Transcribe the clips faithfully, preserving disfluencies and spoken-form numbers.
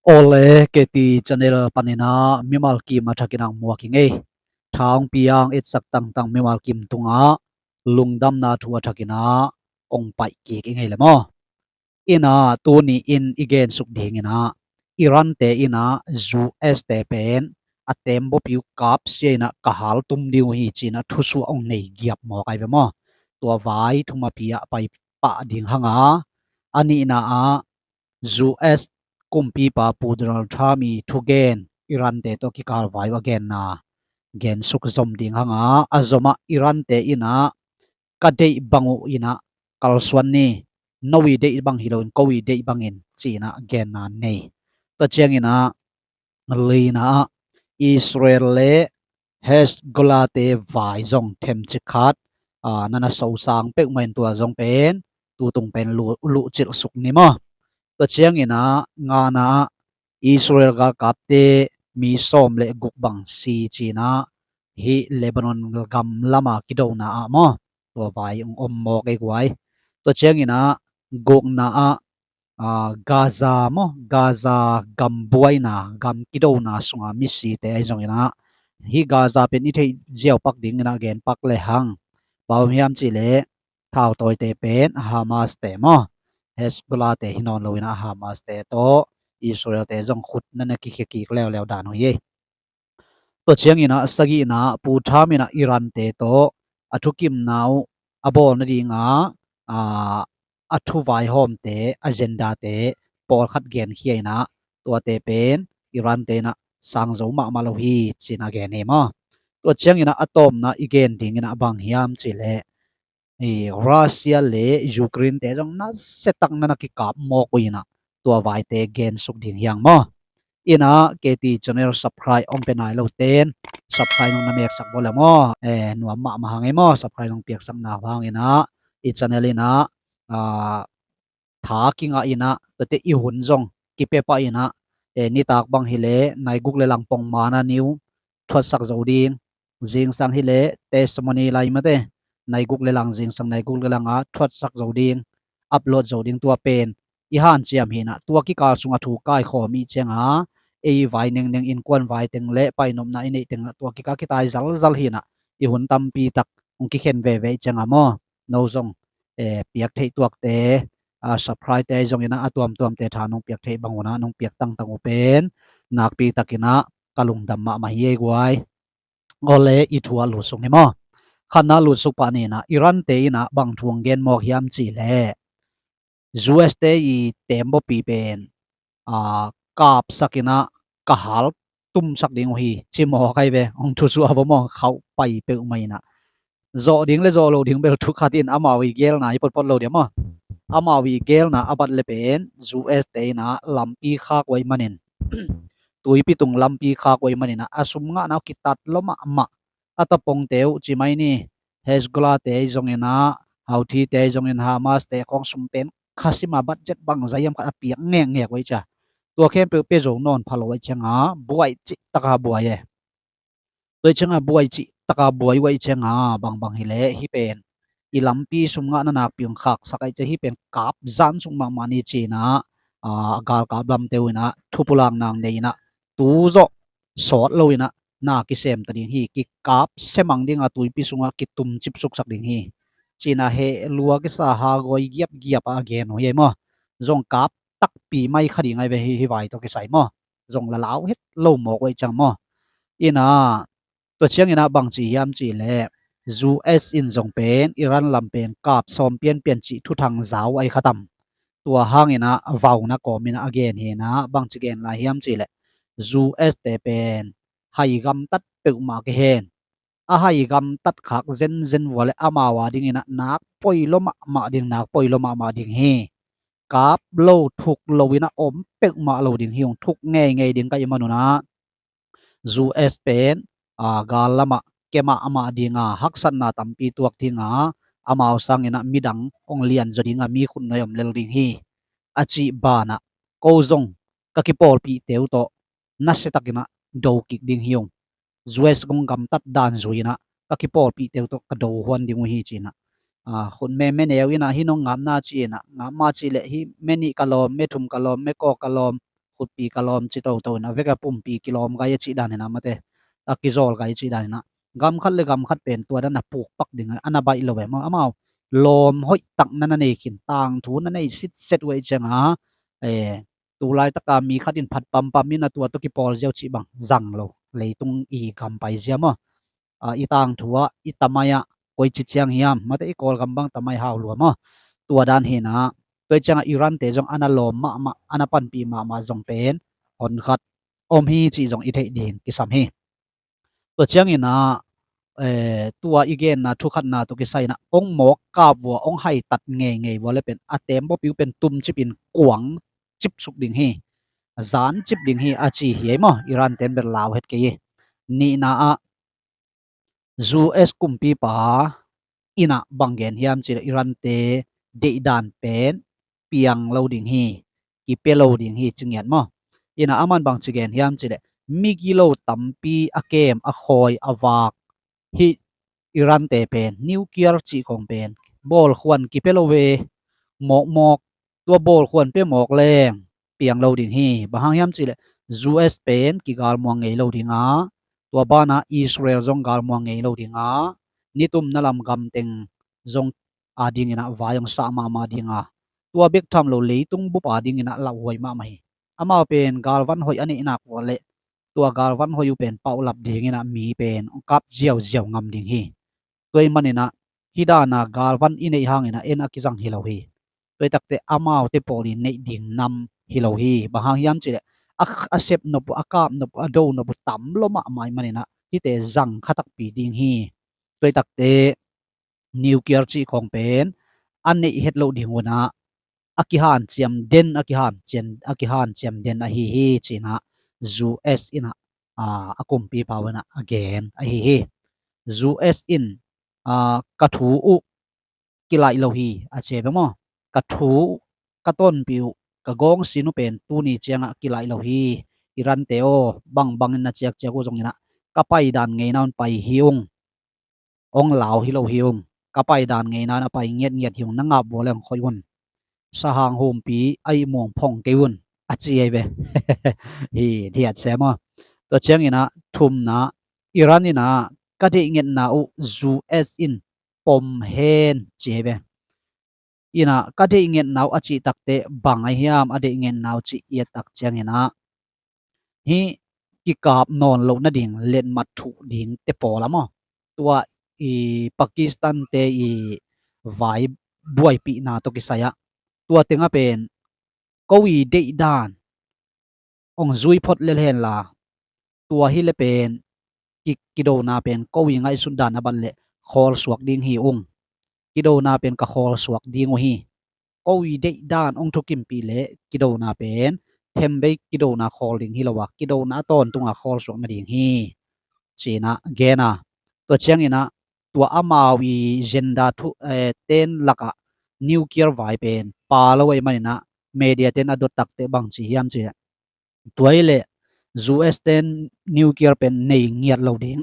Awle, K T channel panin ah mimal kim a thakin ah muak hi ing ei. Tha hong piang etsak tangtang mimal kim tungah lungdamna thu a thakin ah hong paih kik ing ei le maw. In ah tuni in i gensuk dingin ah Iran te in ah U S te pen a tembaw pi uh kapsia in ah ka haltum ding uh hi ci-in ah thusuah hong nei giap mawk ai ve maw. Tua vai thumapi ah pai pah ding hang a, a nihna ah U S kumpipa Pu Donald Trump i thugen Iran te tawh kikal vai uh a genna gensuk zom ding hang a, a zom ah Iran te in ah ka deih bang uh in ah kalsuan ni, no i deih bang hi loin ko i deih bangin ci-in ah genna nei. Tua ciangin ah lina ah Israel le Hezbollah te vai zong themcik khat, aa, na na sosang peuhmah in tua zong pen tutung pen lu-, luhcilh suk ni maw. Tua ciangin ah ngana ah Israel galkapte mi sawm le guk bang si ci-in ah hih Lebanon gam lama kidona ah maw, tua vai hong om mawk ei guai. Tua ciangin ah gukna ah, aa, Gaza maw, Gaza gam buaina, gam kidona sunga misite ahi zongin ah hih Gaza pen i theih ziau pak dingin ah gen pak le hang. Bang hiam cih leh thautawite pen Hamas te maw, Hezbollah te hi nawn loin ah Hamas te tawh Israel te zong khut na na kikhia kik leuleu dan uh hi. Tua ciangin ah sagihna ah Pu Trump in ah Iran te tawh a thukimna uh a bawl nadinga, aa, a thuvaihawmte, agenda te pawlkhat genkhia in ah tuate pen Iran te in ah sang zo mahmah lo hi ci-in ah gen hi maw. Tua ciangin ah a tawpna i gen dingin ah bang hiam cih leh i Russia le Ukraine te zong nasia tak na na kikap mawk uh in ah tua vaite gensuk ding hi hang maw. In ah K T channel subscribe hong pia nai lo ten subscribe nong na meksak bawl le maw. Eh, nuam mahmah hang ei maw, subscribe nong piaksak na hang in ah i channel in ah, aa, tha kingah in ah tuate i hun zong kipia pah in ah, eh, nitak bang hi leh nai guk le lang pongman a ni uh thuatsak zo ding. Zingsang hi leh testimony lai mate, nai guk le lang, zingsang nai guk le lang a thuatsak zo ding, upload zo ding, tua pen i hanciam hi in ah tua kikal sungah thu kaikhawm i hih ciangin ah ei vai nengneng, innkuan vai teng le painopna i neih teng ah tua kikal kitai zalzal hi in ah i hun tampi tak hong kikhen veve i hih ciangin ah maw. No zong, eh, piak theih tuakte, aa, subscribe te ahi zongin ah a tuamtuamte tha nong piak theih bang un ah nong piak tangtang uh pen nakpi takin ah ka lungdam mahmah hi ei guai. Awle, i thu ah lutsuk ni maw. Khatna lutsuk pah ni in ah Iran te in ah bang thu hong gen mawk hiam cih leh U S te i tembaw pi pen, aa, kapsak in ah ka haltumsak ding uh hi ci mawk ai ve. Hong thusuah va maw, khauh pai peuhmah in ah. Zawh ding le zawh loh ding bel thu khat in amau i gelna hi potpot lo dia maw. Amau i gelna a bat le pen U S te in ah lampi khak uh ahih manin, tuipi tung lampi khak uh ahih manin ah a sum ngahna uh kitat lua mahmah. A tapongte uh ci mai ni, Hezbollah te ahi zongin ah, Houthi te ahi zongin, Hamas te khawng sum pen khasim a budget bangzah hiam khat a piak ngekngek uh ahih ciang tua khempeuh pia zo nawn pha lo ahih ciangin ah buai cih taka buai e. Tua ahih ciangin ah buai cih taka buai uh ahih ciangin ah bangbang hi leh hih pen i lampi sum ngahna nakpi hong khaksak ahih ciang hih pen kap zan suk mahmah ni ci-in ah, aa, galkap lamte uh in ah thupulak nang nei in ah tu zawh sawt lo in ah na kisem ta ding hi, kikap semang ding a, tuipi sungah kitum cipsuksak ding hi ci-in ah heh lua kisa, hagawi giapgiap a gen uh hi ei maw. Zong kap takpi mai kha ding ai ve hi, hih vai tawh kisai maw. Zong la lau het lo mawk uh ahih ciang maw. In ah tua ciangin ah bang ci hiam cih leh U S in zong pen Iran lam pen kap sawm pianpian cih thuthang za uh ahih kha tam. Tua hangin ah vauna kawmin ah a gen hi in ah bang ci gen lai hiam cih leh U S te pen hai gamtat peuhmah ka hen. A hai gamtat khak zenzen vua le amau a dingin ah nak poi lua mahmah ding, nak poi lua mahmah ding hi. Kap lo, thuk lo in ah om peuhmah lo ding hi ung, thuk ngeingei ding ka hih man un ah U S pen, aa, gal lamah kia mahmah ding a, haksatna tampi tuak ding a, amau sangin ah midang hong lianzaw ding a, mi khutnuai om lel ding hi, a cih banah ko zong ka kipawlpihte uh tawh nasia takin ah do kik ding hi ung. U S kong gamtat dan zui in ah ka kipawlpihte uh tawh ka do huan ding uh hi ci-in ah, aa, khut me, me neu in ah hih nong ngapna ci-in ah, ngap mah cih leh hih me nih ka lawm, me thum ka lawm, me kua ka lawm, khutpi ka lawm ci toto in a vek a pumpi kilawm gai a cih dan in a mate, a kizawl gai cih dan in a gam khat le gam khat pen tua dan a pukpak ding a na baih lo e maw. Amau lawm hoih tak na na nei khin, tangthu na nei sitset uh ahih ciang a, eh, tu laitaka mi khat in phat pampam in a tua tawh kipawl ziau cih bang zang lo, leitung i gam pai zia maw. Ah, i tangthu ah, i tamai ah, koici ciang hiam, mate i Kawlgam bang tamai hau lua maw. Tua dan hi in a, tua ciang a Iran te zong a na lawm mahmah, a na panpih mahmah zong pen hon khat om hi cih zong i theih ding kisam hi. Tua ciang in a, eh, tua i genna thu khatna tawh kisai in a, ong mawk kap vua, ong haitat ngeingei vua le pen a tembaw piu pen tum cip in kuang cip suk ding hi, zan cip ding hi a ci hi ei maw. Iran ten bel lau het kei hi. Nihna ah, U S kumpipa in a bang gen hiam cih leh Iran te deihdan pen piang lo ding hi, kipia lo ding hi ci ngiat maw. In a aman bang ci gen hiam cih leh migilo tampi a kem, a khawi, a vak hi Iran te pen nuclear cih khong pen bawlkhuan kipia lo ve, mawkmawk, tua bawlkhuan pia mawk leng piang lo ding hi. Bang hang hiam cih leh U S pen kigalmuang ngei lo ding a, tua banah Israel zong galmuang ngei lo ding a, nitumna lam gamteng zong a ding in a vai ong sah mahmah ding a, tua bek tham lo leitung bup a ding in a lauhuai mahmah hi. Amau pen galvan hoih a neih nak vua leh tua galvan hoih uh pen paulap ding in a mi pen ong kap ziauziau ngam ding hi. Tua ahih manin a hih dan a galvan i neih hangin a en a kizang hi lo hi. Tua hi takte amaute pawl i neih ding nam hi lo hi. Bang hang hiam cih leh a, a sep nop uh, a kap nop uh, a do nop uh tam lua mahmah ahih manin a hihte zang kha takpi ding hi. Tua hi takte nuclear cih khong pen a neih het loh ding un a, a kihanciam den, a kihanciam, a kihanciam den ahi hi ci in a U S in a, a, a kumpipa un a a gen ahi hi. U S in, a, ka thu uh kilaih lo hi a ci ve maw. Ka thu, ka tonpih uh, ka gawngsin uh pen tuni ciang a kilaih lo hi. Iran te aw, bangbang in na ciakciak uh zong in a ka paidan ngeina un pai hi ung. Ong lau hi lo hi ung. Ka paidan ngeina un a pai ngiatngiat hi ung, na ngap vua leng khoih un. Sahang humpi a ihmuang phong kei un a ci ahi ve. Hi, thiat se maw. Tua ciang in a thumna, Iran in a ka deih ngetna uh U S in pom hen ci ahi ve. In a ka deih ngetna uh a cih takte bang ahi hiam, a deih ngetna uh cih i et tak ciang in a hih kikap nawn loh nading letmat thuh ding te pawl a maw. Tua i Pakistan te i vai buaipihna tawh kisai ah tua teng a pen ko i deih dan ong zui phot lel hen la, tua hi le pen ki, kidona pen ko i ngaihsut dan a ban le khawl suak ding hi ung. Kidona pen ka khawl suak ding uh hi. Ko i deih dan ong thukimpih le kidona pen themvei kidona khawl ding hi lo a, kidona a tawntung a khawl suak nading hi ci in a gen a. Tua ciang in a tua amau i agenda thu, eh, ten lakah nuclear vai pen pa lo ahih manin a media ten a dot takte bang ci hiam cih leh, tua hi leh U S ten nuclear pen nei ngiat lo ding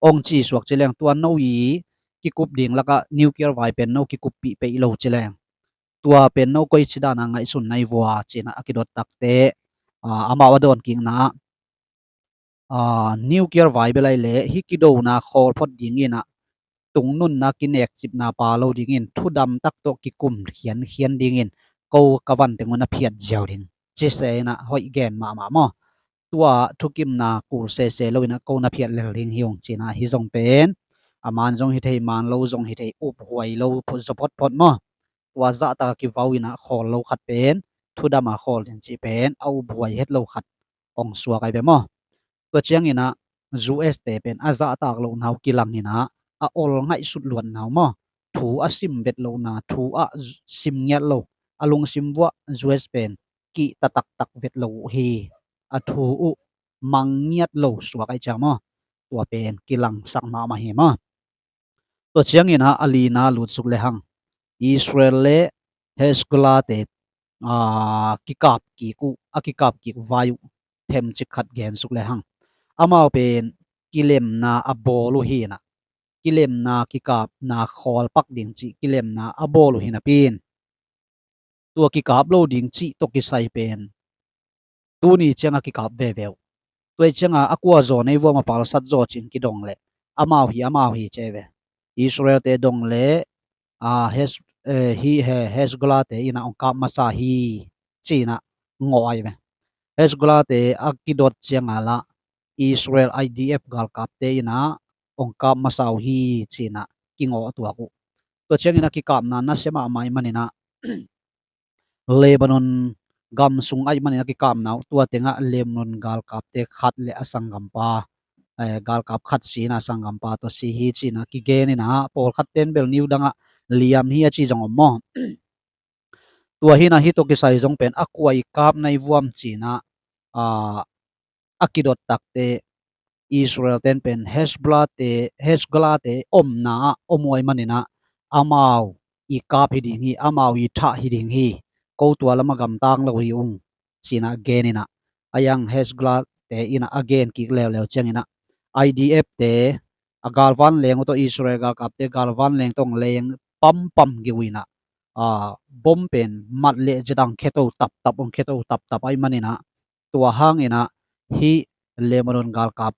ong ci suak ci leng, tua no i kikup ding lakah nuclear vai pen no kikuppih peih lo ci leng, tua pen no koici dan a ngaihsun na hi vua ci in a a kidot takte, a, amau a dawnkikna ah, a, nuclear vai bel ahih leh hih kidona khawl phot ding in a tungnunna kinekcipna pa lo ding in thudam tak tawh kikum khiankhian ding in ko ka van teng un a phiat ziau ding ci se in a hoih gen mahmah maw. Tua thukimna kul sese lo in a ko na phiat lel ding hi ung ci in a, hih zong pen a man zong hi thei, man lo zong hi thei, uphuai lo zaw photphot maw. Tua zahtak a kivau in a khawl lo khat pen thudam a khawl ding cih pen a uphuai het lo khat ong suak ahi ve maw. Tua ciang in a U S te pen a zahtak lohna uh kilang in a, a ol ngaihsut luatna uh maw, thu a sim vet lohna, thu a sim ngiat lo, a lungsim vuah U S pen kihta taktak vet lo uh hi. A thu uh mang ngiat lo suak ahih ciang maw, tua pen kilangsak mahmah hi maw. Tua ciang in a, a lina lutsuk le hang, Israel le Hezbollah te, a, kikap kik uh, a kikap kik vai uh themcik khat gensuk le hang, amau pen kilemna a bawl uh hi in a, kilemna, kikapna khawl pak ding cih kilemna a bawl uh hi napi in, tua kikap lo ding cih tawh kisai pen tuni cianga kikap veve uh. Tua cianga a kua zaw nei vuam a palsat zaw cin kidong leh amau hi, amau hi ci ve. Israelte dong leh, a, Hes, eh, hi he Hezbollahte ina ong kap masa hi cina ngawh ai ve. Hezbollahte a kidot cianga lah Israel I D F galkapte ina ong kap masa uh hi cina kingawh tuak uh. Tua ciangina kikapna nasia mahmah i manina Lebanon gam sung aih manina kikapna uh, tua tengah Lebanon galkapte khat le a sanggampa, eh, galkap khat sina a sanggampa tawh si hi cina kigenina pawlkhat ten bel niu dangah liam hi a ci zong om maw? Tua hina hi tawh kisai zong pen a kua i kap nai vuam cina, a, a kidot takte Israel ten pen Hezbollah te, Hezbollah te omna ah om uh ai manina amau i kap hi ding hi, amau i thah hi ding hi, ko tua lama gamtang lo hi ung cina genina a yang Hezbollah te ina a gen kik leuleu ciangina I D F te a galvan leng uh tawh Israel galkapte galvan leng tawh leng pampam geu ina, a, bom pen mat le zedang kheto taptap ong kheto taptap ai manina tua hangina hi Lebanon galkap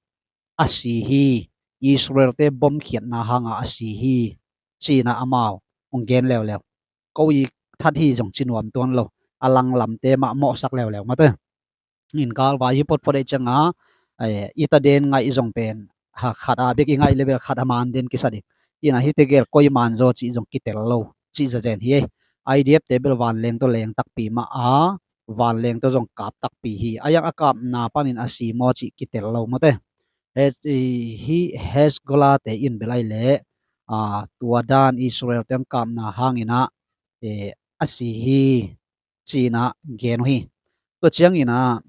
a si hi, Israel te bom khiatna hanga a si hi cina amau ong gen leuleu. Ko i that hi zong ci nuam tuan lo, a langlamte mah mawhsak leuleu mate. In galvai hi potpot ei cianga, eh, i ta den ngaih zong pen ha khat a bek i ngaih le bel khat a man den kisa ding. Ina hi tegel koi man zaw cih zong kitel lo cih zazen hi ei. I D F te bel vanleng tawh leng takpi mah a, vanleng tawh zong kap takpi hi. A yang a kapna panin a si maw cih kitel lo mate. Hes, i, hi Hezbollah te in bel ai le, a, tua dan Israel te ang kapna hangina, eh, a si hi cina gen uh hi. Tua ciangina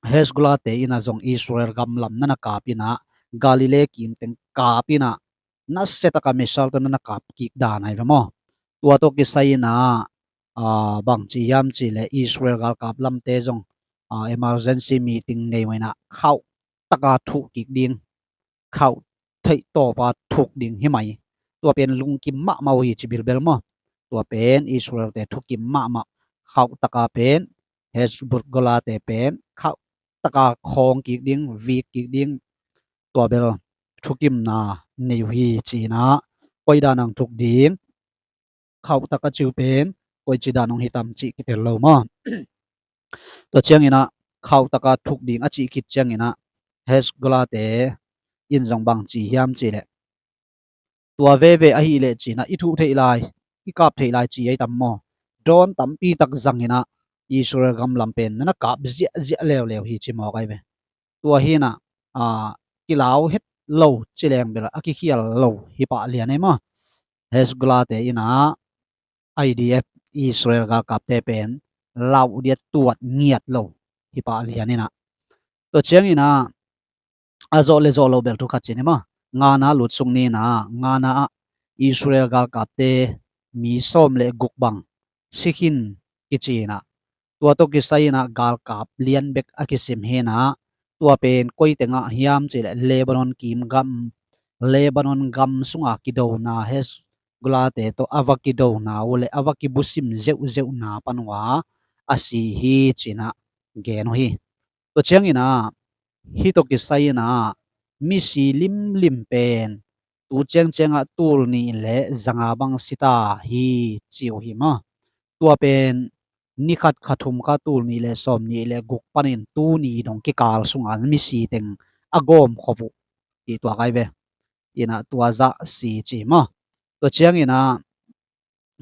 Hezbollah te ina zong Israel gamlam nana kap ina Galilee kim teng kap ina nasia taka missile tawh nana kap kik dan ai ve maw? Tua tawh kisai ina, a, bangci hiam cih le Israel galkap lamte zong, a, emergency meeting nei uh ina khauh taka thuh kik ding, khauh theih tawpa thuk ding hi mai. Tua pen lungkim mahmah uh hi ci bilbel maw? Tua pen Israel te thukim mahmah, khauh taka pen Hezbollah te pen khauh taka khawng kik ding, vik kik ding, tua bel thukimna nei uh hi cina koi dan ang thuk ding, khauh taka ciu pen koi ci dan ong hitam cih kitel lo maw? Tua ciangina khauh taka thuk ding a cih khit ciangina Hezbollah te in zong bangci hiam cih leh tua veve ahih leh cina i thuh theih lai, i kap theih lai ci ei tam maw? Drone tampi tak zangina Israel gamlam pen nana kap ziahziah leuleu hi ci mawk ai ve. Tua hina, a, kilau het lo ci leng bela a kikhial lo hi pah lian ei maw? Hezbollah te ina I D F Israel galkapte pen lauh diat tuat ngiat lo hi pah lian ina. Tua ciangina a zawh le zawh lo bel thu khat cin hi maw? Ngana lutsuk nina, ngana ah Israel galkapte mi sawm le guk bang sikhin kicina. Tua tawh kisai ina galkap lian bek a kisim hina. Tua pen koi tengah hiam cih leh Lebanon kim gam, Lebanon gam sunga kidona Hezbollah te tawh a va kidona uh le a va kibusim zeuhzeuhna pan uh a si hi cina gen uh hi. Tua ciangina hi tawh kisai ina misi limlim pen tu ciangciangah tul nih le zanga bang sita hi ci uh hi maw? Tua pen ni khat kha thum kha tul nih le sawm nih le guk panin tu ni dong kikal sunga misi teng a gawm khop uh hi tuak ai ve. Ina tua zah si ci maw? Tua ciangina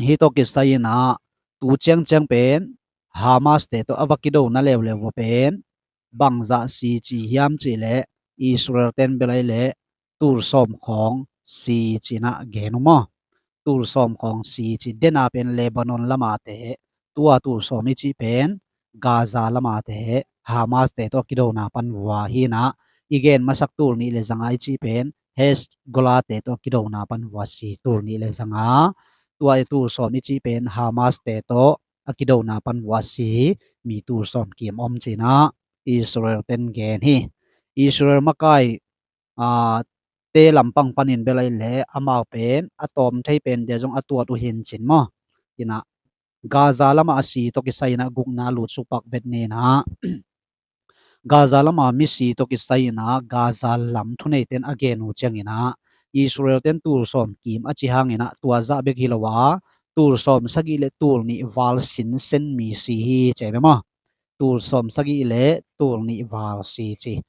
hi tawh kisai ina tu ciangciang pen Hamas te tawh a va kidona leuleu uh pen bangzah si ci hiam cih leh Israel ten belai le tul sawm khawng si cina gen uh maw? Tul sawm khawng si ci dena pen Lebanon lama te, tua tul sawm i cih pen Gaza lama te, Hamas te tawh kidona pan vua hina. I gen masak tul nih le zanga i cih pen Hezbollah te tawh kidona pan vua si tul nih le zanga. Tua i tul sawm i cih pen Hamas te tawh a kidona pan vua si mi tul sawm kim om cina Israel ten gen hi. Israel makai, a, te lampang panin belai le amau pen a tawm thei pen dia zong a tuat uh hin cin maw? Ina Gaza lama a si tawh kisai ina gukna lutsuk pak vet nina Gaza lama misi tawh kisai inah Gaza lam thuneite'n a gen uh cianginah Israel-te'n tul sawm kim a ci hanginah tua zah bek hi lo a, tul sawm sagih le tul nih val sinsen misi hi ci ve maw. Tul sawm sagih le tul nih val si ci.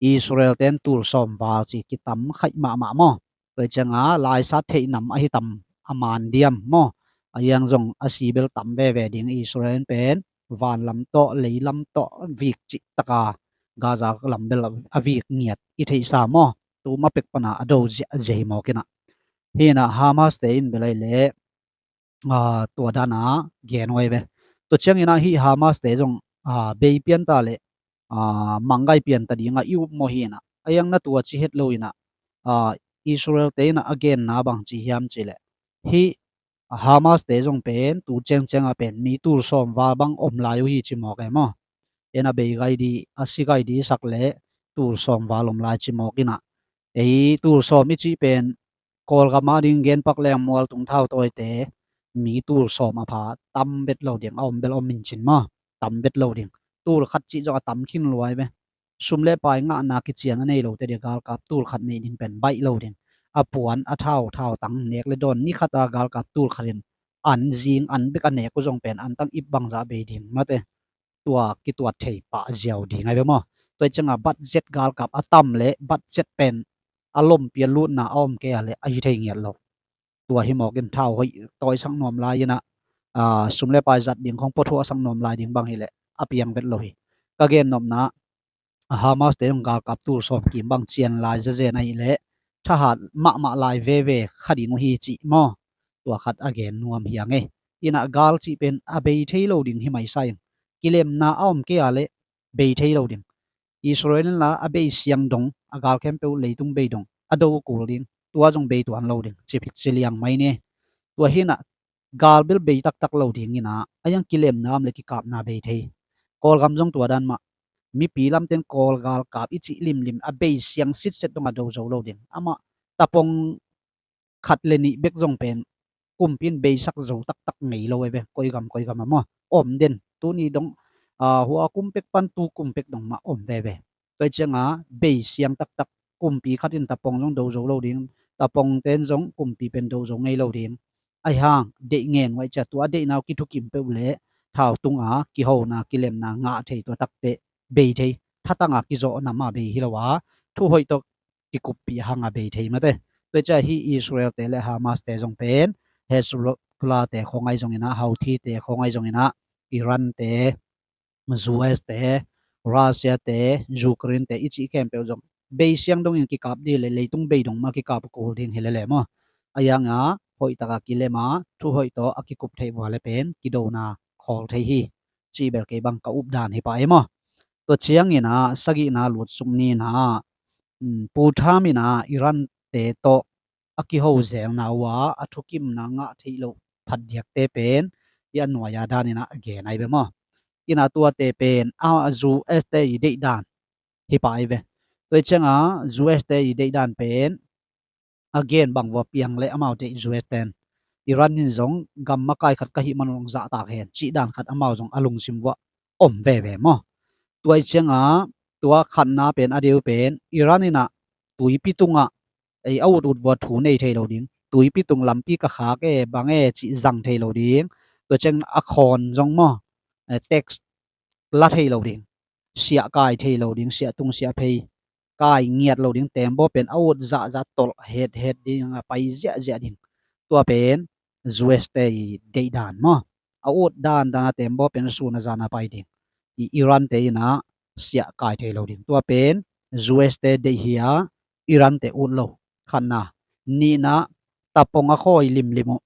Israel-te'n tul sawm val ci kitam khaih mahmah maw. Tua cianga laisat theih nam ahi tam a man diam maw. A iang zong a si bel tam veve ding. Israel pen vanlam tawh leilam tawh vik cih taka Gaza lam bel a vik ngiat i theihsa maw. Tu ma pek pana a do ziahziah hi mawk inah. Hinah Hamas-te in bel ai leh tua dana gen uh ai ve. Tua cianginah hih Hamas-te zong bei pianta le manggai pianta dinga i up maw hinah. A iang na tua ci het lo inah Israel-te inah a genna bang ci hiam ci leh, hih Hamas-te zong pen tu ciangcianga pen mi tul sawm val bang om lai uh hi ci mawk e maw. En a bei gai di, a si gai di sak le tul sawm val om lai ci mawk inah. Ei tul sawm i cih pen Kawlgam a ding genpak leng mualtung thautawite mi tul sawm a pha tam vet lo ding, a om bel om in cin maw. Tam vet lo ding. Tul khat cih zong a tam khin luai ve. Sum le pai ngahna kician a nei lote dia galkap tul khat neih ding pen baih lo ding. A puan a thau, thautang nek le dawn ni khata galkap tul khat in an zing an bek a nek uh zong pen antang ip bangzah bei ding mate. Tua kituat thei pah ziau ding ai ve maw. Tua i cianga budget galkap a tam le budget pen a lompi a lutna a om kei a le a hi thei ngiat lo. Tua hi mawkin thau hoih tawisak nuam lai inah sum le pai zat ding khong pawthuahsak nuam lai ding bang hileh a piang vet lo hi. Ka gen nopna Hamas-te zong galkap tul sawm kim bang cian lai zazen ahileh thahat mahmah lai veve kha ding uh hi cih maw. Tua khat a gen nuam hi a ngei. Inah gal cih pen a bei thei lo ding hi maisa in kilemna a om kei a le bei thei lo ding. Israel in la a bei siang dong a gal khempeuh leitung bei dong a do kul ding. Tua zong bei tuan lo ding ci liang mai ni. Tua hinah gal bel bei taktak lo ding inah a iang kilemna om le kikapna bei thei. Kawlgam zong tua dan mah. Mipi lamten Kawl galkap i cih limlim a bei siang sitset dong a do zo lo ding. Amah tapong khat le nih bek zong pen kumpi in beisak zo taktak ngei lo ai ve. Koigam koigam a maw om den. Tuni dong hua kum pek pan tu kum pek dong mah om veve. Tua i cianga bei siang taktak kumpi khat in tapong zong do zo lo ding. Tapongten zong kumpi pen do zo ngei lo ding. Ai hang deih ngen uai cia tua a deihna uh kithukim peuh le thau tunga kihona kilemna ngah thei tua takte bei thei. Thatanga kizawhna mah bei hi lo a thu hoih tawh kikuppih hanga bei thei mate. Tua i cia hih Israel-te le Hamas-te zong pen Hezbollah-te khawng ai zonginah, Houthi-te khawng ai zonginah, Iran-te, U S-te, Russia-te, Ukraine-te i cih khempeuh zong bei siang dongin kikap dih le leitung bei dong mah kikap kul ding hi lele maw. A ianga hoihtaka kilema thu hoih tawh a kikup theih vua le pen kidona khawl thei hi. Cih bel kei bang ka updan hi pah ei maw. Tua cianginah sagihna lutsuk ninah Pu Trump inah Iran-te tawh a kiho zelna uh a a thukimna ngah theih loh phatdiakte pen i a nuai-a daninah a gen ai ve maw. Inah tuate pen a U S-te i deihdan hi pah ai ve. Tua i cianga U S-te i deihdan pen a gen bang vua piang le amau deih U S-ten Iran in zong gam makai khat ka hih man zong zahtak hen cih dan khat amau zong a lungsim vua om veve maw. Tua i cianga tua khatna pen a deu pen Iran inah tuipi tungah ei a ut ut vua thu nei thei lo ding. Tuipi tung lampi ka khak e bang e cih zang thei lo ding. Tua ciang a khawn zong maw, tax la thei lo ding. Siah kai thei lo ding, siah tung siah phei kai ngiat lo ding. Tembaw pen a ut zahzah tolh hethet ding a pai ziahziah ding. Tua pen U S-te i deihdan maw. A ut dandan a tembaw pen sun a zan a pai ding. I Iran-te inah siah kai thei lo ding. Tua pen U S-te deih hi a Iran-te ut lo. Khatna. Nihna tapong a khawi limlim uh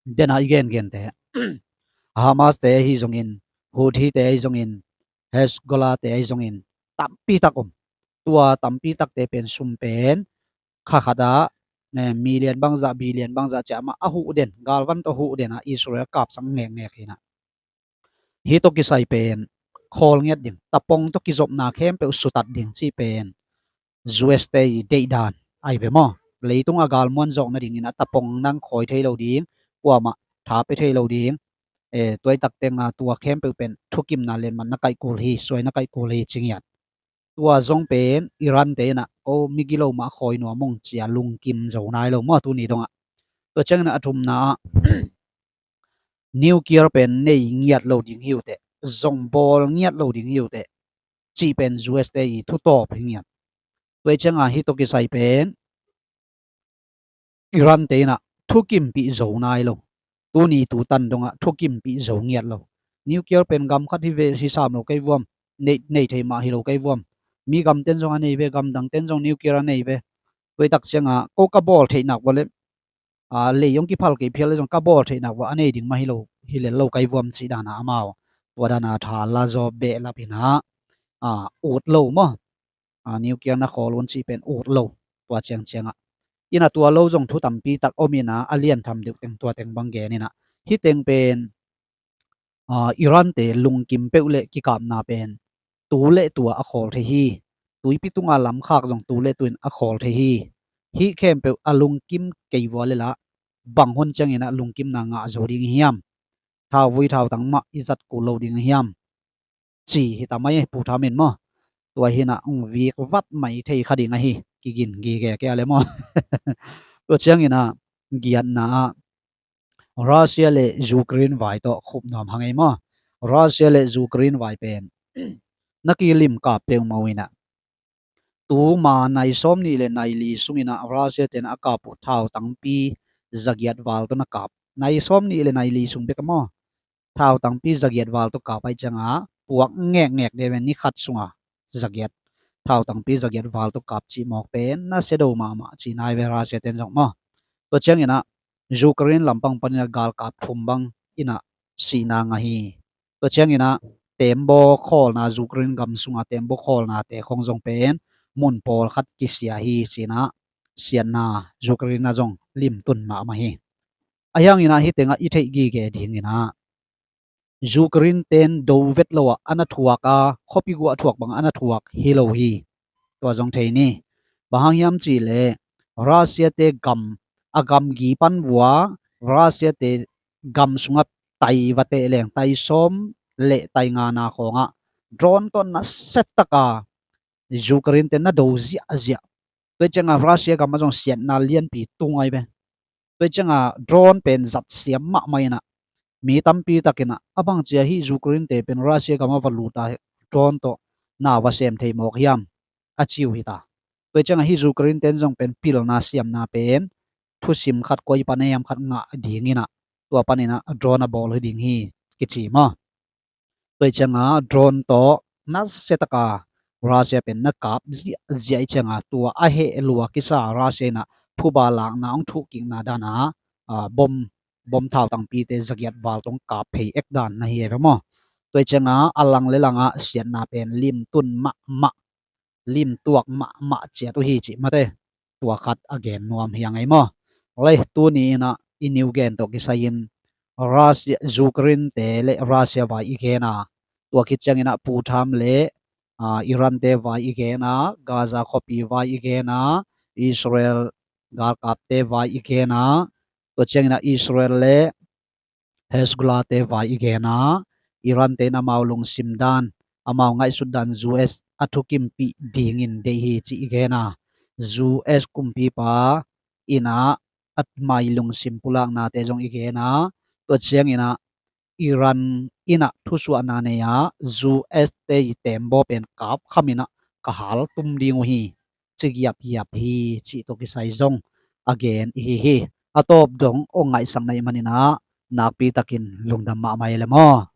dena i gengente Hamas-te ahi zongin, Houthi-te ahi zongin, Hezbollah-te ahi zongin tampitak om. Tua tampitakte pen sum pen kha khatah million bangzah billion bangzah ciah mah a huh den, galvan tawh huh den a Israel kapsak ngekngek hinah. Hih tawh kisai pen khawl ngiat ding, tapong tawh kizopna khempeuh sutat ding cih pen U S-te i deihdan ai ve maw. Leitung a galmuan zawk nadingin a tapong nang khawi thei lo ding, kuamah tha pe thei lo ding. Eh, tua i tak teng a tua khempeuh pen thukimna lianman na kaih kul hi, suai na kaih kul hi ci ngiat. Tua zong pen Iran te in ah ko migilo mah khawi nuam ung ci a lungkim zo nai lo maw tuni dong ah. Tua ciangin a thumna ah nuclear pen nei ngiat lo ding hi uh teh, zong bawl ngiat lo ding hi uh teh cih pen U S te i thutawp hi ngiat. Tua i ciang a hih tawh kisai pen Iran te in ah thukimpih zo nai lo. Tuni tu tan dong ah thukimpih zo ngiat lo. Nuclear pen gam khat hi ve, hi sam lo kei vuam. Nei, nei thei mah hi lo kei vuam. Mi gam ten zong a nei ve, gam dang ten zong nuclear a nei ve. Tua i tak ciang a ko ka bawl theih nak vua le, a, lei hong kiphal kei phial le zong ka bawl theih nak vua a nei ding mah hi lo, hi lel lo kei vuam cih dan a amau tua dan a tha la zaw behlap in ah, a, ut lo maw. A, nuclear na khawl un cih pen ut lo tua ciangciang ah. In ah tua lo zong thu tampi tak om in ah a lian tham deuh teng tua teng bang gen in ah. Hih teng pen, a, Iran te lungkim peuh le kikapna pen tu le tua a khawl thei hi. Tuipi tunga lamkhak zong tu le tuin a khawl thei hi. Hih khempeuh a lungkim kei vua le lah bang hun ciangin ah lungkimna ngah zo ding hiam? Thauvui thautang mah i zat kul lo ding hiam? Ci hi ta mai Pu Tham in maw. Tua hi in ah ung vik vat mai thei kha ding ahi. Kigin gige kei a le maw. Tua ciangin ah giatna ah Russia le Ukraine vai tawh khup nuam hang ei maw. Russia le Ukraine vai pen na kilim kap peuhmah uh in ah tuma nai sawm nih le nai li sungin ah Russia ten a kap uh thau tangpi zagiat val tawh na kap. Nai sawm nih le nai li sung bek a maw. Thau tangpi zagiat val tawh kap ahih ciang a puak ngekngek deuh ve, ni khat sung a zagiat, thau tangpi zagiat val tawh kap cih mawk pen nasia do mahmah ci nai ve Russia ten zong maw. Tua ciangin ah Ukraine lampang panin ah galkap thum bang in ah sihna ngah hi. Tua ciangin ah tembaw khawlna, Ukraine gam sung a tembaw khawlnate khong zong pen mun pawlkhat kisia hi ci in ah siatna Ukraine ah zong limtun mahmah hi. Ahi hangin ah hih teng ah i theih gige dingin ah Ukraine ten do vet lo ah a na thuak a, khuapi guah thuak bang a na thuak hi lo hi. Tua zong thei ni. Bang hang hiam cih leh Russia te gam, a gamgi pan vua, Russia te gam sungah tai va teh leng, tai sawm le tai ngana khawngah drone tawh nasia tak a Ukraine te na do ziahziah. Tua ciang a Russia gam ah zong siatna lianpi tung ai ve. Tua ciang a drone pen zat siam mahmah in ah mi tampi takin ah a bang ci a hih Ukraine te pen Russia gam ah va lut a drone tawh na va sem thei mawk hiam a ci uh hi ta. Tua ciang a hih Ukraine ten zong pen pilna siamna pen thusim khat koi pan hiam khat ngah dingin ah tua panin ah drone a bawl hi ding hi kici maw. Tua ciang a drone tawh nasia tak a Russia pen na kap ziahziah i ciang a tua a heh lua kisa Russia in ah phuba lakna hong thuhkikna dan a, a, bom, bom thau tangpite zagiat val tawh kap phei ek dan na hi ai ve maw. Tua ciang a a lang le lang ah siatna pen limtun mahmah, limtuak mahmah ciat uh hi cih mate. Tua khat a gen nuam hi a ngei maw. Lei, tuni in ah i niu gen tawh kisai in Russia, Ukraine te le Russia vai i gen a, tua khit ciangin ah Pu Tham le, a, Iran te vai i gen a, Gaza khuapi vai i gen a, Israel galkapte vai i gen a, tua ciangin ah Israel le Hezbollah te vai i gen a, Iran te in amau lungsim dan, amau ngaihsut dan U S a thukimpih dingin deih hi cih i gen a, U S kumpipa in ah a mai lungsim pulaknate zong i gen a, tua ciangin ah Iran in ah thusuahna nei a, U S te i tembaw pen kap kham in ah ka hal tum ding uh hi, ci giapgiap hi cih tawh kisai zong a gen i hi hi. A tawp dong hong ngaihsak na hih manin ah nakpi takin lungdam mahmah ei le maw.